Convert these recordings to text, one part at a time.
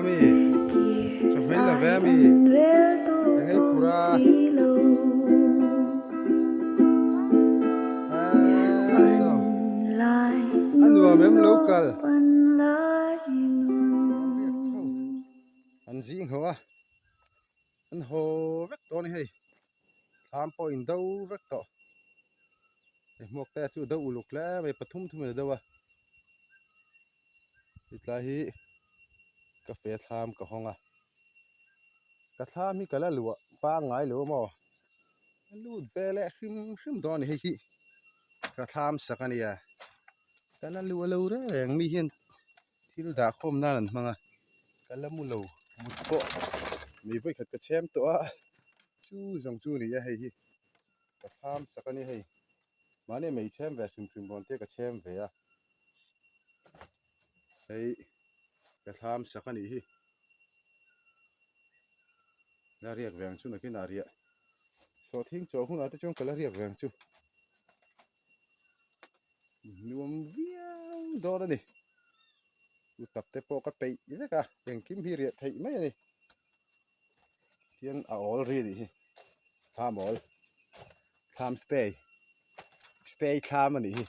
mi? Chawhmeh la ve a mi? Eng ei phur a? Aaa saw a nuam em lo kal? An zing ho a, an haw vek tawh a ni hei, thlam pawh in do vek tawh. Hei hmuak te chu do uluk hle mai pathum thum in a do a hetlai hi cafe thlam ka hawng a ka thlam hi ka la luah pangngai lo maw a lut ve leh hrim hrim dawn a ni hei hi ka thlam sak a nia ka la luah lo reng reng mi hian thil dah khawm nan an hmang a ka la mu lo mut pawh mei vawikhat ka chhem tawh a chu zawng chu a ni a hei hi. Ka thlam sak a ni hei. Mahni mei chhem ve hrim hrim rawn te ka chhem ve a. Hei ka thlam sak a nih hi. La riak ve ang chu nakin ah riah. Sawhthing chawh hunah te chuan ka la riak ve ang chu. Nuam viau dawn a ni. Utap te pawh ka peih vek a, engkim hi riah theih mai a ni. Tian a awl ri a nih hi. Thlam awl thlam stay stay thlam a nih hi.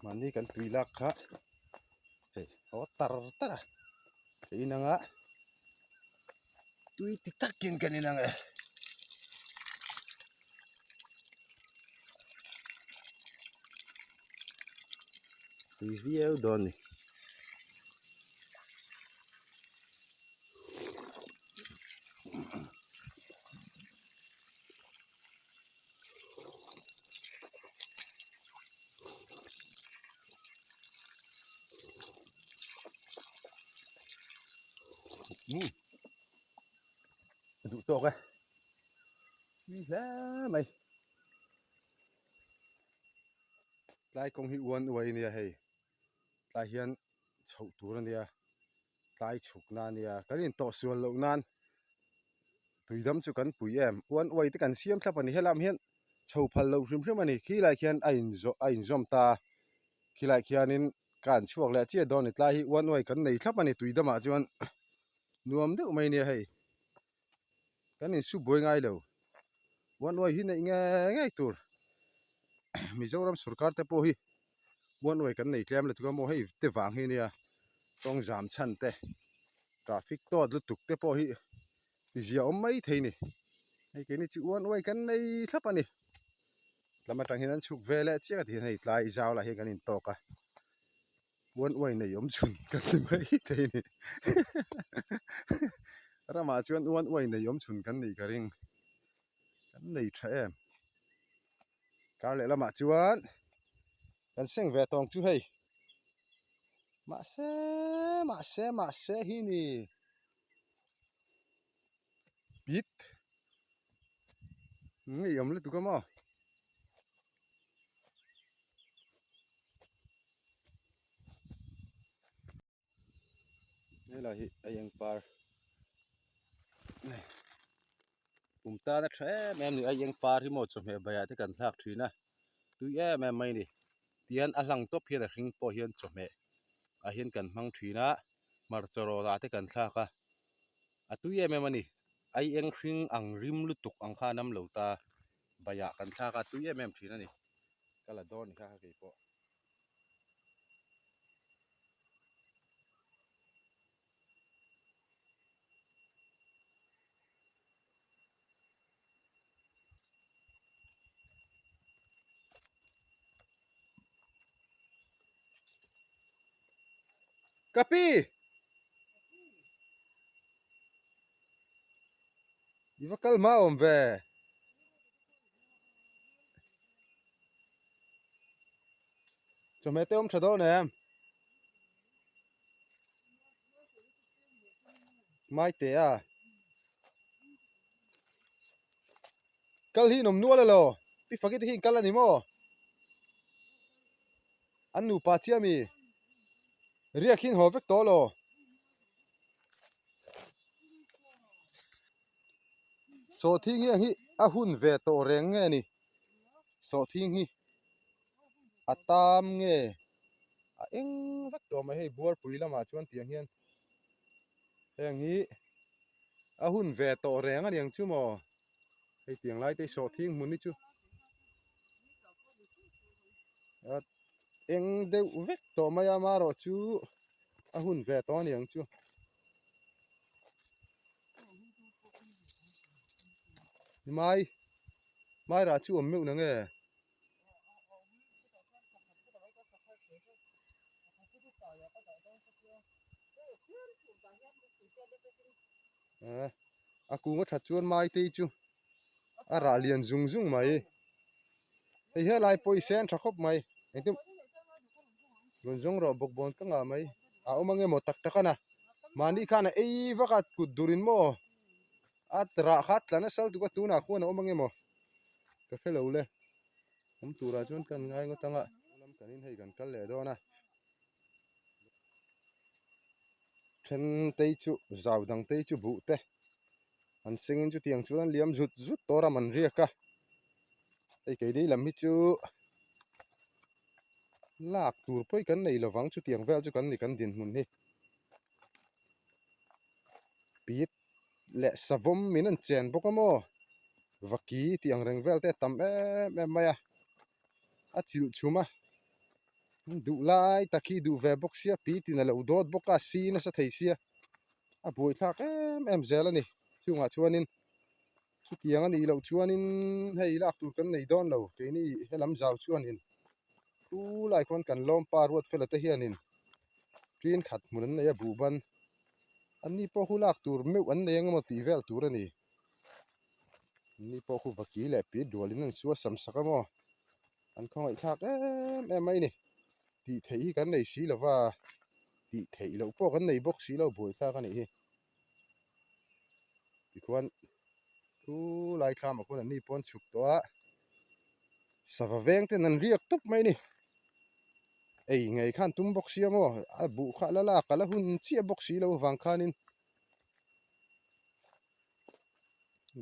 Mahni kan tui lak kha hei a tar tar a ka inang a tui ti takin kan inang e. Tui viau dawn a ni. Duh tawk e tui hle mai tlai kawng hi uan uai a nia hei tlai hian chhoh tur a nia tlai chhuk na a nia kan intawh sual loh nan tuidam chu kan pui em uan uai te kan siam thlap a ni helam hian chho phal loh hrim hrim a ni khilai khian a inzawh a inzawm ta khilai khianin ka han chhuak leh chiah dawn a ni tlai hi uan uai kan nei thlap a ni tuidamah chuan nuam deuh mai a nia hei kan insu buai ngai lo uan uai hi neih ngei ngei tur Mizoram sorkar te pawh hi uan uai kan nei tlem lutuk a maw hei te vang hi nia tawng zam chhan te traffic tawt lutuk te pawh hi ti zia awm mai thei ni hei keini chu uan uai kan nei thlap a ni lam atang hian an chhuk ve leh chiah a ti hian hei tlai zau lah hian kan intawk a. Uan uai nei awm chhun kan ni mai thei a ni. Ramah chuan uan uai nei awm chhun kan nih ka ring. Kan nei tha em. Kar leh lamah chuan kan seng ve tawng chu hei. Mahse mahse mahse hi ni. Pit. Ngei awm lutuk a maw. Helai hi a eng par kum tana tha em em a ni a eng par hi maw chawhmeh baiah te kan thlak thin a tui em em mai a ni tihian a hlang tawp hian a hring pawh hian chawhmeh ah hian kan hmang thin a hmarcha rawt ah te kan thlak a a tui em em a ni a eng hring ang rim lutuk ang kha an awm lo ta. Baiah kan thlak a tui em em thin a ni. Ka la dawn kha kei pawh. Ka pi! I va kal hma awm ve. Chawhmeh te awm tha dawn em? Maite a. Kal hi in awm nual elaw? Pi Faki te hi in kal a ni maw? An nupa chiah mi? Riak hi in haw vek tawh elaw? Sawhthing hi ang hi a hun ve tawh reng nge ni? Sawhthing hi a tam nge? A eng vek tawh mai hei buarpui lamah chuan tiang hian heng hi a hun ve tawh reng a niang chu maw hei tiang lai te hi sawhthing hmun hi chu a eng deuh vek tawh mai a amaherawh chu a hun ve tawh a niang chu. Mai mai rah chu awm meuh na nge. A kung a that chuan mai te chu a rah lian zung zung mai. Hei helai pawh i sen tha khawp mai engtin rawn zawng rawh bawkbawn ka ngah mai a awm ange maw tak tak a na mahni khan a ei vak a kut dur in maw a rah kha a tla nasa lutuk a tunah khuan a awm ange maw ka hre lo le awm turah chuan kan ngai ngawt ang a lam kan in hei kan kal leh dawn a then te chu zau dang te chu buh te an sengin chutiang chuan an liam zut zut tawr a man riak a. Hei keini lam hi chu lak tur pawh hi kan nei lovang chutiang vel chu kan ni kan dinhmun hi pit leh savawm min an chen bawk a maw vaki tih ang reng vel te a tam em em mai a a chilh chhum a duh lai tak hi duh ve bawk sia pit in a lo dawt bawk a si nasa thei sia a buaithlak em em zel a ni chungah chuanin. Chutiang a nih loh chuanin hei lak tur kan nei dawn lo keini helam zau chuanin thu lai khawn kan lawmpa Ruatfela te hianin ṭin khat hmun an nei a buhban anni pawh khu lak tur meuh an nei ang emaw tih vel tur a ni anni pawh khu vaki leh pit dualin an sual sam sak a maw an khawngaihthlak em em mai a ni tih theih hi kan nei si lo va tih theih loh pawh kan nei bawk si lo buaithlak a nih hi. Tikhuan thu lai thlamah khuan an ni pawh an chhuk tawh a sava veng ten an riak tawp mai a ni ei ngei khan tum bawk sia maw a buh kha la lak a la hun chiah bawk si lo avang khanin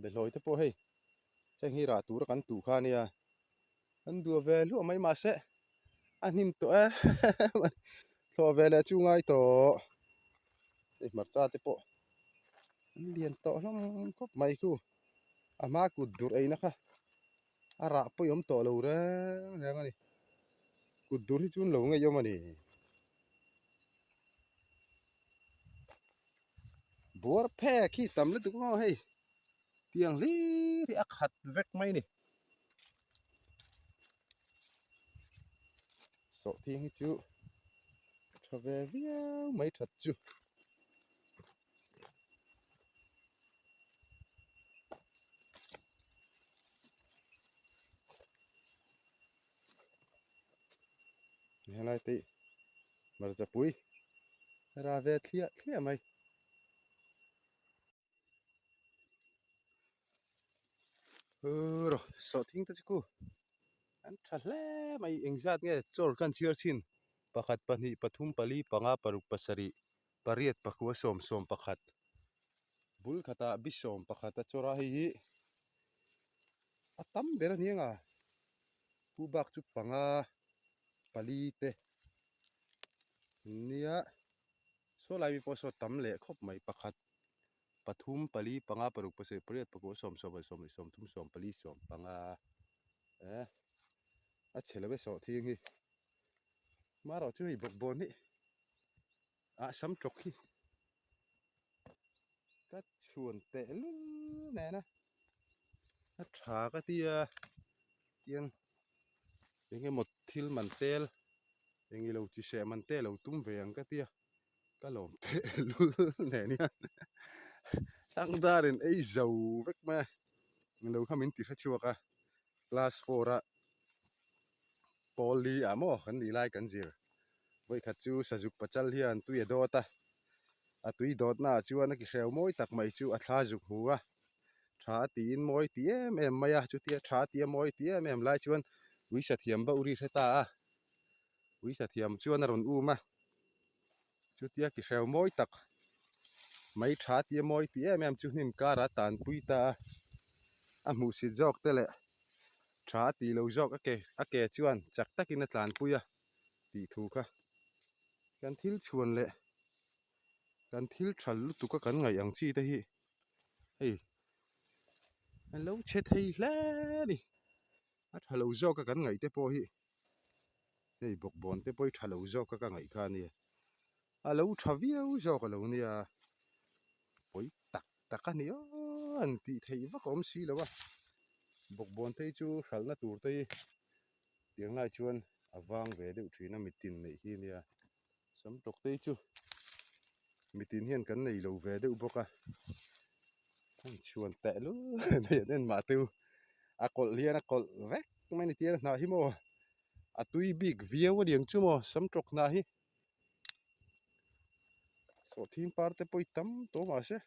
behlawi te pawh hei heng hi rah tura kan tuh kha a nia an duah ve hluah mai mahse a hnim tawh em thlawh ve leh chu ngai tawh. Hei hmarcha te pawh an lian tawh hlawm khawp mai khu a hma kut dur eina kha a rah pawh awm tawh lo reng reng a ni kut dur hi chu an lo ngeiawm a ni buar phek hi tam lutuk maw hei tiang hlir hi a khat vek mai a ni sawhthing hi chu tha ve viau mai that chu. Helai te hmarcha pui ra ve thliah thliah mai. Sawhthing te chu ku an tha hle mai engzat nge chaw kan chhiar thin pakhat pahnih pathum pali panga paruk pasarih pariat pakua sawm sawm pakhat bul khatah bi sawm pakhat a chawr a hei hi a tam ber a ni ang a pu bak chu panga pali te nia saw lai mi pawh saw tam leh khawp mai pakhat. pathum pali panga paruk pasarih pariat pakua sawm sawm leh sawm leh sawm thum sawm pali sawm panga eh a chhe lo e sawhthing hi marawh chu hei bawkbawn hi ah sam tawk hi ka chhuan teh lul nen a a tha ka tia tiang eng emaw thil man tel eng ilo chi seh man te lo tum ve ang ka tia. Ka lawm teh lul nen hian thangdarin ei zo vek mai a englo kha min ti hre chhuak a class four a pawl li ah maw kan nih lai kan zir vawikhat chu sazuk pachal hian tui a dawt a a tui dawt na ah chuan a ki hreu mawi tak mai chu a thla zuk hmu a tha a tiin mawi ti em em mai a chutia tha a tia mawi ti em em lai chuan uisa thiam bauh ri hre ta a uisa thiam chuan a rawn um a. Chutia ki hreu mawi tak mai tha tia mawi ti em em chu hnim karah tanpui ta a, a hmuhsit zawk te leh tha a tih lo zawk a ke a ke chuan chak takin a tlanpui a tih thu kha. Kan thil chhuan leh kan thil thal lutuk a kan ngaih ang chi te hi hei an lo chhe thei hle a ni. A tha lo zawk a kan ngaih te pawh hi hei bawkbawn te pawh hi tha lo zawk a ka ngaih kha a nia. A lo tha viau zawk a lo nia pawi tak tak a ni aw an tih theih vak a awm si lo a. Bawkbawn te hi chu hralhna tur te hi Tiang lai chuan a vang ve deuh thin a mitin neih hi nia sam tawk te hi chu mitin hian kan nei lo ve deuh bawk a an chhuan teh lul hei an en mah teu a kawlh hian a kawlh vek mai a ni tiang hnah hi maw a tui bik viau a niang chu maw sam tawk hnah hi sawhthing par te pawh hi tam tawh mahse.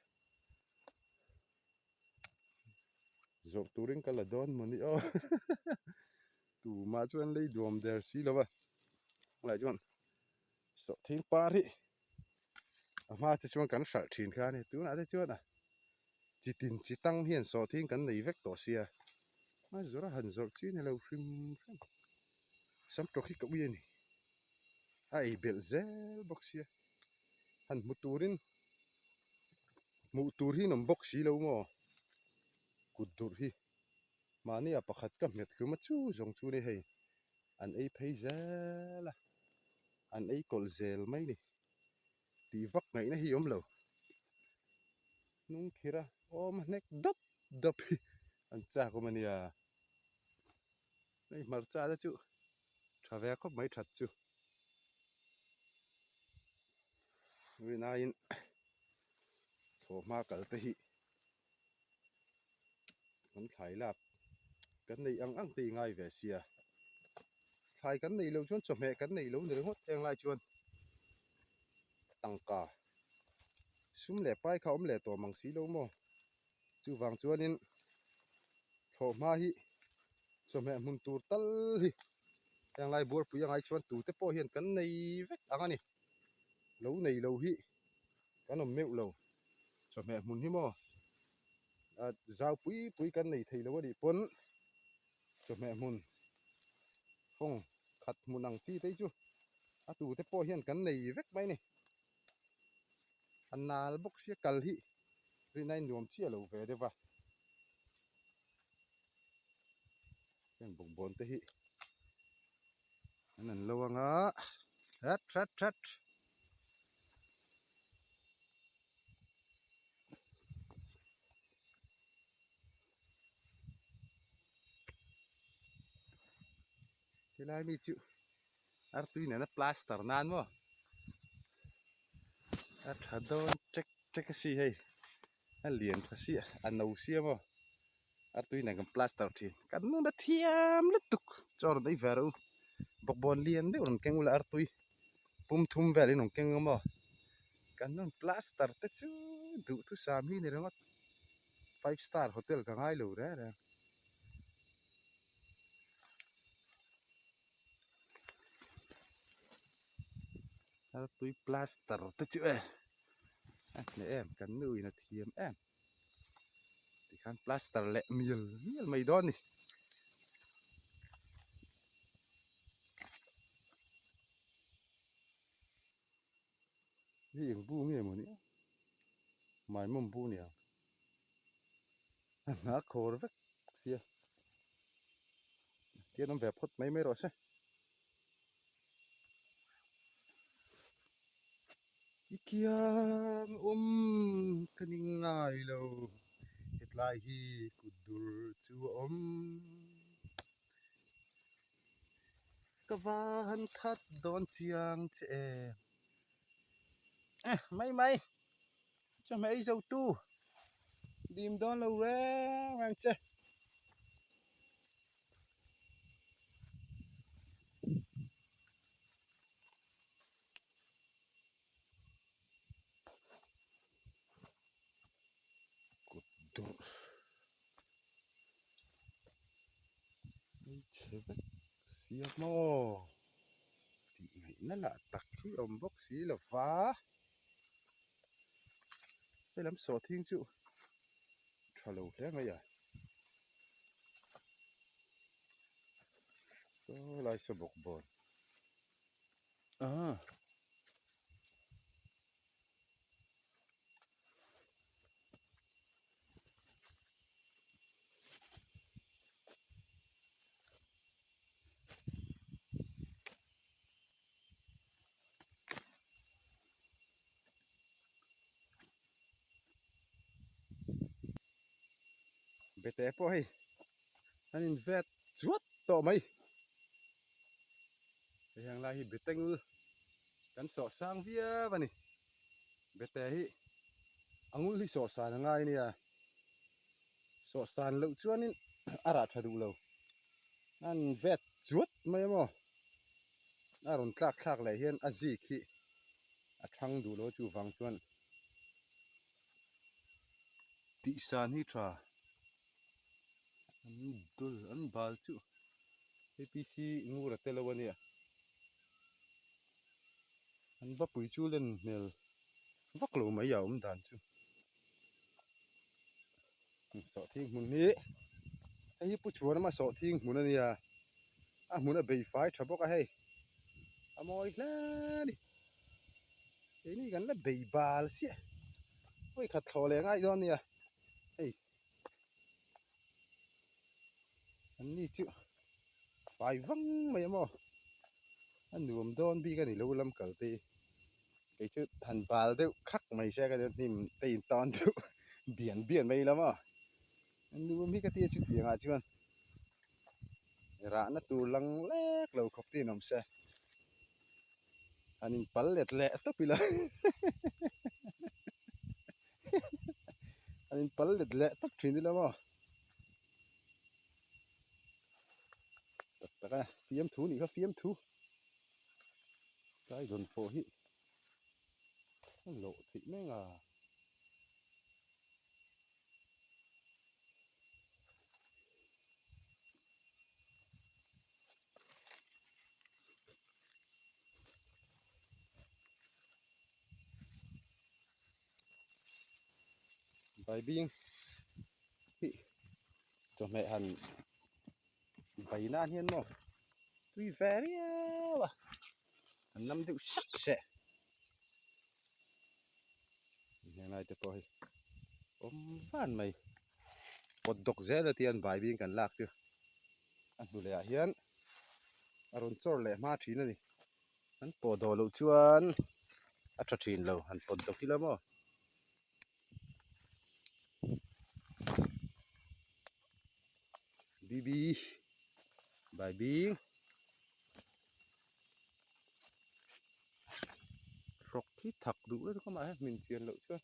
Zawrh turin ka la dawn mawni aw tumah chuan lei duam der si lo va tunah chuan sawhthing par hi a hma te chuan kan hralh thin kha a ni tunah te chuan a chi tin chi tang hian sawhthing kan nei vek tawh sia a zawrh a han zawrh chi ni lo hrim hrim sam tawk hi ka ui a ni a ei belh zel bawk sia han hmu turin. Hmuh tur hi an awm bawk si lo maw? Kut durh hi mahni ah pakhat ka hmet hlum a chu zawng chu ni hei an ei phei zel a, an ei kawlh zel mai ni tih vak ngaihna hi awm lo. Hnung khir a awm a hnek dawp dawp hi an chak awm a nia. Hei hmarcha te chu tha ve khawp mai that chu. Rinaiin thlawhhma kal te hi kan thlai lak kan neih ang ang te i ngai ve sia. Thlai kan neih loh chuan chawhmeh kan neih loh ni ringawt heng lai chuan tangka sum leh pai kha awm leh tawh mang si lo maw. Chuvang chuanin thlawhhma hi chawhmeh hmun tur tal hi heng lai buarpui a ngai chuan tute pawh hian kan nei vek ang a ni. Lo nei lo hi kan awm meuh lo. Chawhmeh hmun hi maw zau pui pui kan nei thei lo a nih pawn chawhmeh hmun fawng khat hmun ang chi te hi chu a tute pawh hian kan nei vek mai a ni. A nal bawk sia kal hi rinai nuam chiah lo ve deuh va. Heng bawkbawn te hi an an lo anga that that that. Helai mi chu artui nena plaster nan maw a tha dawn tek tek a si hei a lian tha si a no sia maw artui nen kan plaster thin kan nun a thiam lutuk chaw rawn ei ve rawh u bawkbawn lian deuh rawn keng ula artui pum thum vel in rawn keng ang maw kan nun plaster te chu duhthusam hi ni ringawt five star hotel ka ngai lo reng reng. Artui plaster te chu e a hneh em kan nu in a thiam em tikhan plaster leh mial mial mai dawn a ni. Hei eng bu nge maw ni a maimawm bu nia a hna khawr vek sia tian awm ve phawt mai mai rawh se. I kiang awm ka ning ngai lo hetlai hi kut dur chu a awm. Ka van that dawn chiang che em. Eh mai mai chawhmeh ei zo tu dim dawn lo reng reng che. Kut durh. Hmeichhe vek sia maw tih ngaihna lah tak hi a awm bawk si lo va hei lam sawhthing chu tha lo hle mai a saw lai saw bawk bawn ah. Bete pawh hei an in vet chuat tawh mai. Hei heng lai hi bete ngul kan sawh sang viau a ni. Bete hi a ngul hi sawh san a ngai nia. Sawh san loh chuanin a rah tha duh lo. An vet chuat mai a maw. A rawn tlak thlak leh hian a zik hi a thang duh lo chuvang chuan tihsan hi tha an dul an bal chu A_P_C ngur a tel lo a nia an va pui chu len hmel vak lo mai a awm dan chu. Sawhthing hmun hi hei hi pu chhuan lama sawhthing hmun a nia a hmun a bei fai tha bawk a hei a mawi hle a ni keini kan la bei bal chiah hawi khat thlawh leh ngai dawn a nia hei an ni chu fai vang mai a maw a nuam dawn bik a ni lo lam kal te hi. Kei chu han bal deuh khak mai se ka chuan hnim te in tan deuh bian bian mai ila maw nuam hi ka tia chutiang ah chuan rahna tur lang lek lo khawp te in awm se han in pal let leh tawp ila han in pal let leh tawp thin ila maw tak tak a fiamthu nih kha fiamthu. Tlai dawn pawh hi a lawh theih mai ang a. Baibing hi chawhmeh han bai nan hian maw tui ve riau a an lam deuh sak se helai te pawh hi awm van mai pawt dawk zel a tian bai bing kan lak chu a hnu leh ah hian a rawn chawr leh hma thin a ni an pawh dawh loh chuan a tha thin lo han pawt dawk ila maw. BB bài bing rawk hi thak duh lutuk a mahse hmin chian loh chuan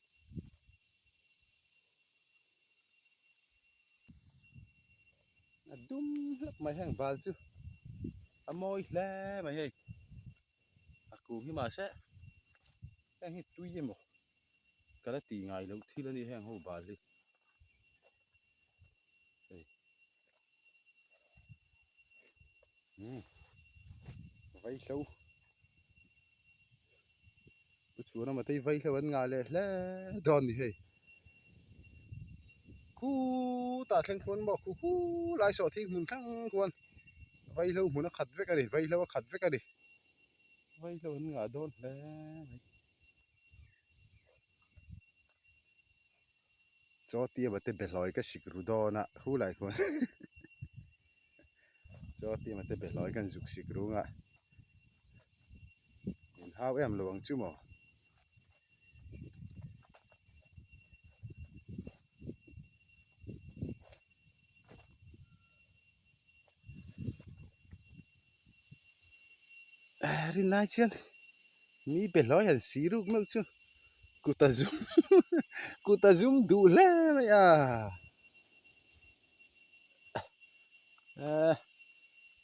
a dum hlap mai heng bal chu a mawi hle mai hei a kung hi mahse heng hi tui emaw ka la ti ngai loh thil a ni heng ho bal hi. Hei umm vaihlo pu chhuan a matei vaihlo an ngah leh hle dawn a ni hei khutah thleng khuan maw khu khu lai sawh thing hmun thleng khuan vaihlo hmun a khat vek a ni vaihlo a khat vek a ni vaihlo an ngah dawn hle mai. Chaw tia mate behlawi ka sik ru dawn a khu lai khuan chaw tia mate behlawi kan zuk sik rung a in hau em lo ang chu maw. Rinai chuan mi behlawi han si ruk meuh chu kut a zum kut a zum duh hle mai a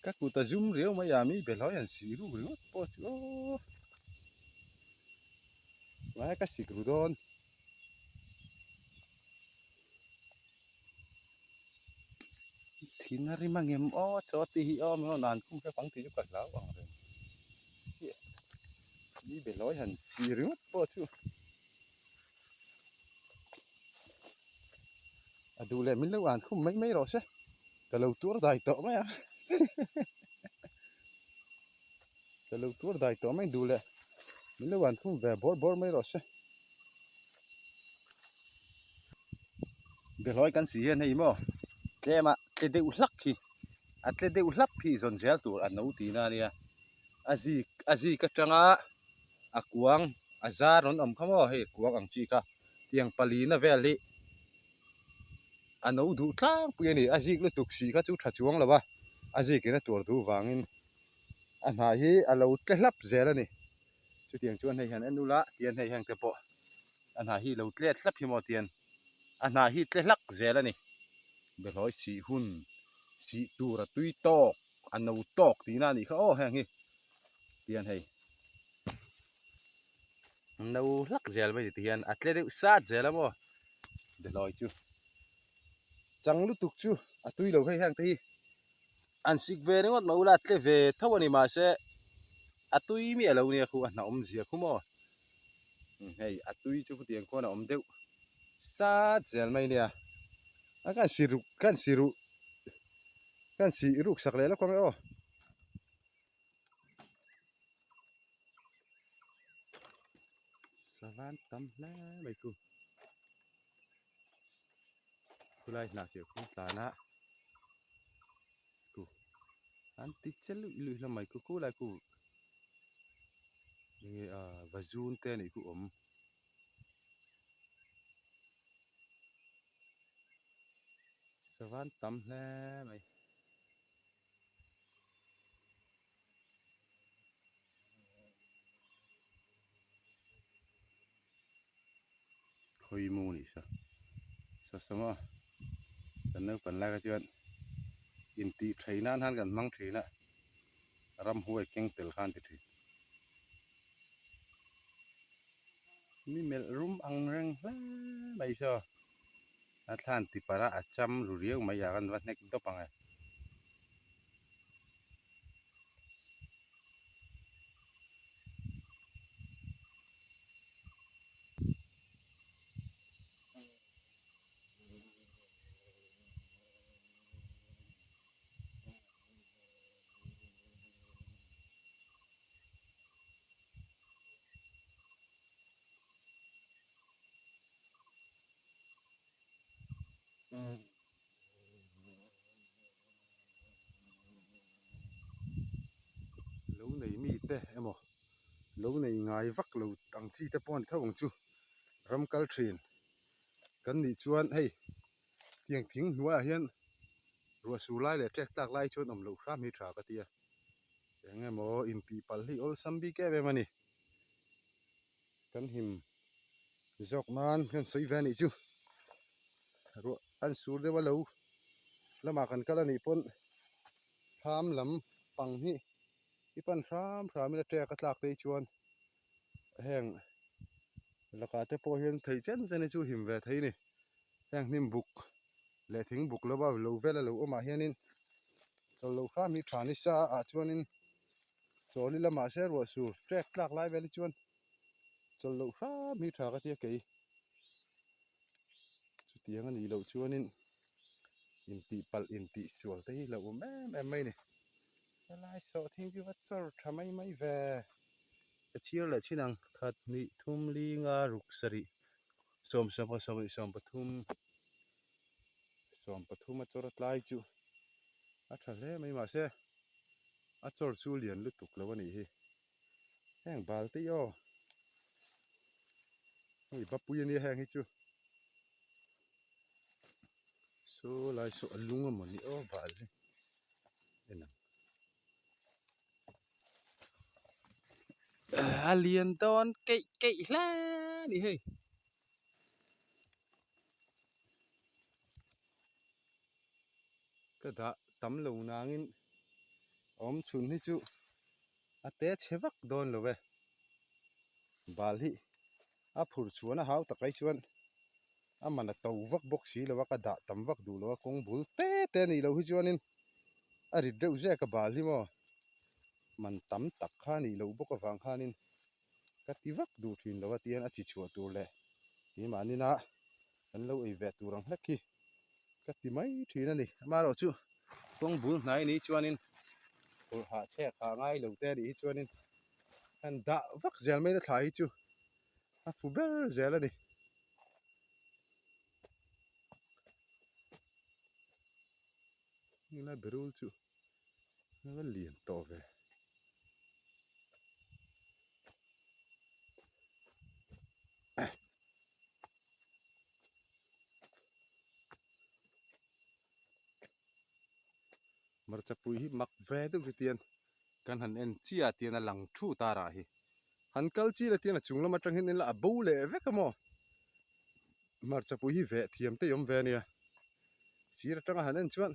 ka kut a zum riau mai a mi behlawi han si ruk ringawt pawh chu aw tunah ka sik ru dawn. Thin a rim angem aw chaw tih hi aw min an khum hrep ang tih chu ka hlau ang reng chiah mi behlawi han si ringawt pawh chu a duh leh min lo an khum mai mai rawh se ka lo tuar dai tawh mai a ka lo tuar dai tawh mai duh leh min lo an khum ve bawr bawr mai rawh se. Behlawi kan si hian hei maw tlem a tle deuh hlak hi a tle deuh hlap hi zawn zel tur a no tihna a nia a zik a zik atanga a kuang a zar rawn awm kha maw hei kuang ang chi kha tiang palina vel hi. A no duh tlangpui a ni. A zik lutuk sih kha chu tha chuang lo a, a zikin a tuar duh vangin a hnah hi a lo tle hlap zel a ni. Chutiang chuan hei hian en ula tian hei heng te pawh a hnah hi lo tlet hlap hi maw tian a hnah hi tle hlak zel a ni. Behlawi sih hun sih tur a tui tawk a no tawk tihna a nih kha aw heng hi tian hei no hlak zel mai ti hian a tle deuh sat zel a maw behlawi chu chang lutuk chu a tui lo hei heng te hi an sik ve ringawt mah ula a tle ve tho a ni mahse a tui miah lo nia khu a hna awmzia khu maw hei a tui chu khutiang khuan a awm deuh sat zel mai nia a kan si ruk kan si ruh kan si ruk sak leh lawk ang e aw. Savan tam hle mai khu khulai hnah keuh khuan tlan a khu an ti che luih luih hlawm mai khu khulai khu enge ah vazun te anih khu awm. Savan tam hle mai. Khawi mu nih sa sa sama kan naupang lai kha chuan intih thaih nan khan kan hmang thin a ramhuai keng tel khan ti thin mi melh rum ang reng hle mai saw a thlan ti parh a a cham ru riau mai ah khan va hnek dawp ang e. Lo nei mite emaw lo nei ngai vak lo ang chi te pawh a ni tho ang chu ram kal thin kan nih chuan hei tiang thing hnuaiah hian ruah sur lai leh ṭek tlak lai chuan awm loh hram hi tha ka ti a eng emaw intih palh hi awlsam bik em em a ni kan him zawk nan kan sawi ve a nih chu ruah an sur deuh a lo lamah kan kal a nih pawn thlam lam pang hi i pan hram hram in a ṭek a tlak te hi chuan heng lakah te pawh hian thei chen chen hi chu him ve thei a ni heng hnim buk leh thing buk lova lo vel a lo awmah hianin chawlh loh hram hi tha nisa ah chuanin chawl ila mahse ruah sur ṭek tlak lai vel hi chuan chawlh loh hram hi tha ka tia kei chutiang a nih loh chuanin intih palh intih sual te hi lo awm em em mai a ni helai sawhthing chu va chawr tha mai mai ve ka chhiar leh chin ang khat hnih thum li nga ruk sarih sawm sawmkhat sawmhnih sawmpathum sawmpathum a chawr a tlai chu a tha hle mai mahse a chawr chu lian lutuk lo a nih hi heng bal te hi aw hei bapui a nia heng hi chu saw lai saw a lung a mawni aw bal hi en ang a lian dawn keih keih hle a ni hei. Ka dah tam lo nangin awm chhun hi chu a te chhe vak dawn lo e. Bal hi a phur chhuan a hau tak ai chuan a man a to vak bawk si lo a, ka dah tam vak duh lo a, kawng bul te te a nih loh hi chuanin a rit reuh zek a bal hi maw man tam tak kha a nih loh bawk avang khanin ka ti vak duh thin lo a tihian a chi chhuah tur leh keimahni na kan lo ei ve tur ang hlek hi ka ti mai thin a ni amaherawhchu kawng bul hnai ni chuanin phurh hah chhek hah ngai lo te a nih hi chuanin han dah vak zel mai na thla hi chu a fu ber zel a ni. Heng lai berul chu a va lian tawh ve. Hmarcha pui hi mak ve deuh chu tian kan han en chiah tian a lang thu ta rah hi. Han kal chi la tian a chung lam atang hian en la a bo leh vek a maw. Hmarcha pui hi veh thiam te i awm ve a nia. Sir atanga han en chuan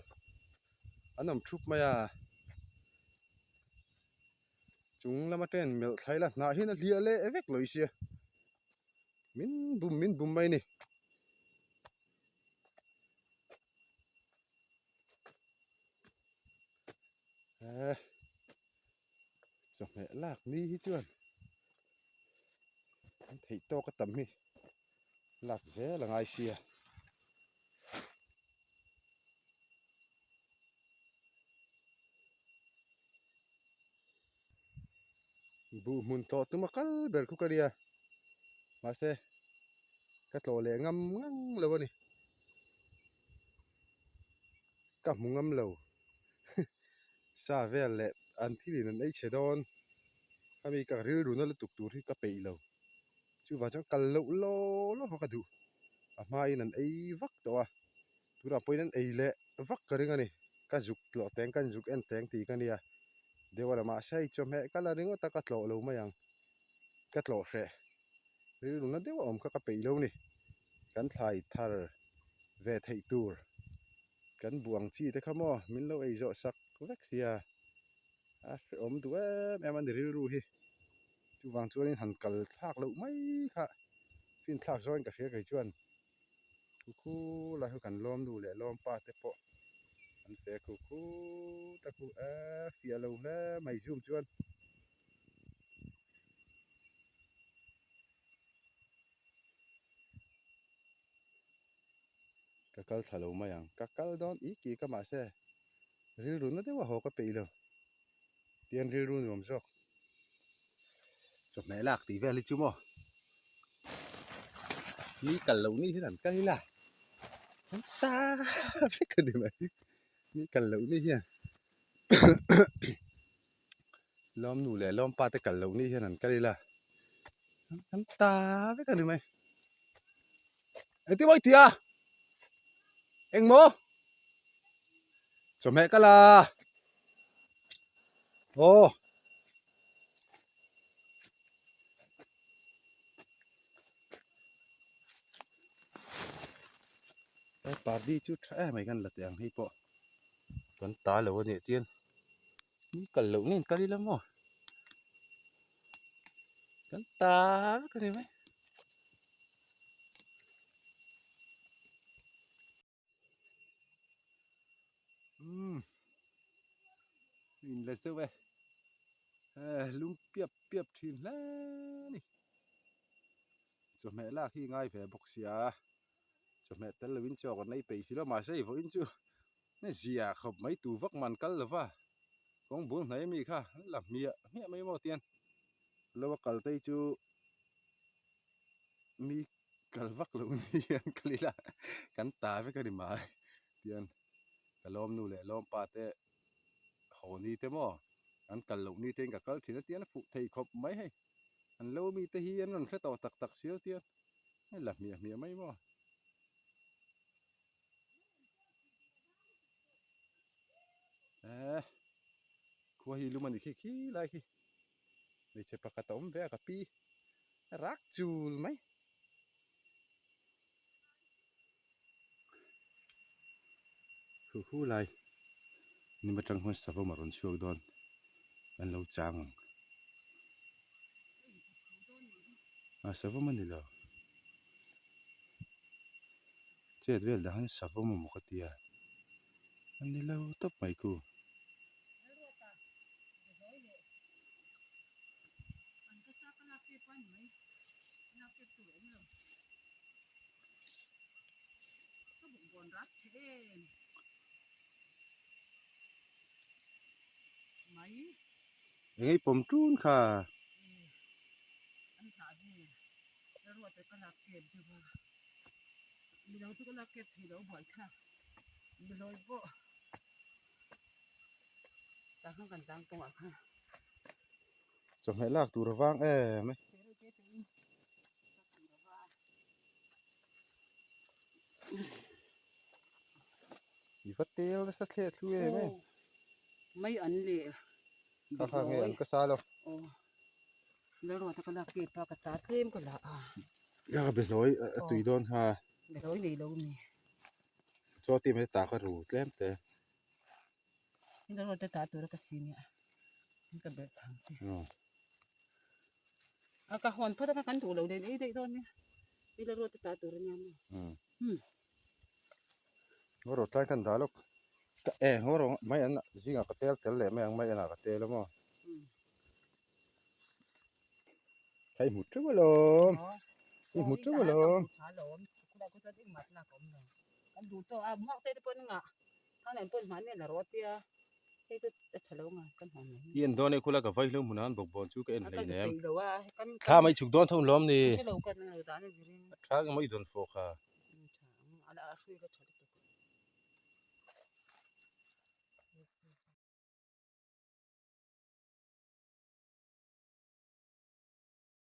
an awm thup mai a. Chung lam atangin melh thlai la hnah hian a hliah leh vek lo i sia. Min bum min bum mai a ni. Eh chawhmeh lak ni hi chuan an theih tawk a tam hi lak zel a ngai sia. Buh hmun tlawh tum a kal ber khu ka nia mahse ka tlawh leh ngam ngang lo a ni ka hmu ngam lo sa vel leh an thil in an ei chhe dawn khami ka rilru na lutuk tur hi ka peih lo chuvang chuan kal loh law law kha ka duh a hmain an ei vak tawh a. Tunah pawhin an ei leh vak ka ring a ni. Ka zuk tlawh teng ka zuk en teng tih ka nia. Deuh a la mahse hei chawhmeh ka la ringawt a ka tlawh lo mai ang. Ka tlawh hreh. Rilru na deuh a awm kha ka peih lo ni. Kan thlai thar ve theih tur kan buh ang chi te kha maw min lo ei zawh sak vek sia. A hrehawm duh em em a ni rilru hi. Chuvang chuanin han kal thlak loh mai kha finthlak zawngin ka hria kei chuan. Khu khu lai khu kan lawm nu leh lawm pa te pawh an fe khu khu ta khu e fiah lo hle mai zoom chuan. Ka kal thla lo mai ang ka kal dawn i ki ka mahse rilru na deuh a haw ka peih lo. Tian rilru nuam zawk. Chawhmeh lak tih vel hi chu maw. Ni kal loh ni hian an kal ila. An ta vek a ni mai. Ni kal loh ni hian lawm nu leh lawm pa te kal loh ni hian an kal ila. An ta vek a ni mai. Engtin maw i ti a? Engmaw? Chawhmeh ka la. Aw. He pardi chu tha em mai kan la teh ang hei pawh kan ta lo a nih tian ni kal loh ngei kal ila maw kan ta vek a ni mai. Umm in la zeuh e lung piap piap thin hle a ni chawhmeh lak hi ngai ve bawk sia chawhmeh tel lovin chaw kan ei peih si lo mahse i vawiin chu zia khawp mai tu vak man kal lova kawng bul hnai ami kha la hmiah hmiah mai maw tian lo a kal te hi chu. Mi kal vak loh ni hian kal ila kan ta vek a ni mai tian ka lawm nu leh lawm pa te haw ni te maw an kal loh ni te in ka kal thin a tian a fuh thei khawp mai hei an lo mi te hi an rawn hre tawh tak tak sia tian hei la hmiah hmiah mai maw. Eh khua hi lum a ni khi khi lai khi hmeichhe pakhat a awm ve a ka pi. Rak chul mai. Khu khu lai nim atang huan savawm a rawn chhuak dawn an lo chang ang. A savawm a ni lo. Chet vel dah hian savawm a maw ka tia. A ni lo tawp mai khu. Eng ei pawm tun kha. Chawhmeh lak tur a vang em e. I va tel nasa thleh thlu em e. Mai an leh Kha kha nge an ka sa lo. Aw. Lalruata ka lak kep a ka ta tlem ka la a. Ka ka behlawi a tui dawn kha. Behlawi nei lo mi. Chaw ti mai ta ka ru tlem te. Lalruata ta tura ka si nia. Ka belh chang che. A ka hawn phawt a ka kan duh lo nen ei daih dawn nia. I Lalruata ta tur a nia maw. Umm. Ngaw tlai kan dah lawk. Ka e ngaw rawng mai an zingah ka tel tel leh mai ang mai anah ka tel a maw. Ka i hmu teuh alawm. I hmu teuh alawm. I en dawn e khula ka vaihlo hmunah an bawkbawn chu ka en hleinem. Thla mai chhuk dawn tho lawm ni. A tha emaw i dawn fawh kha.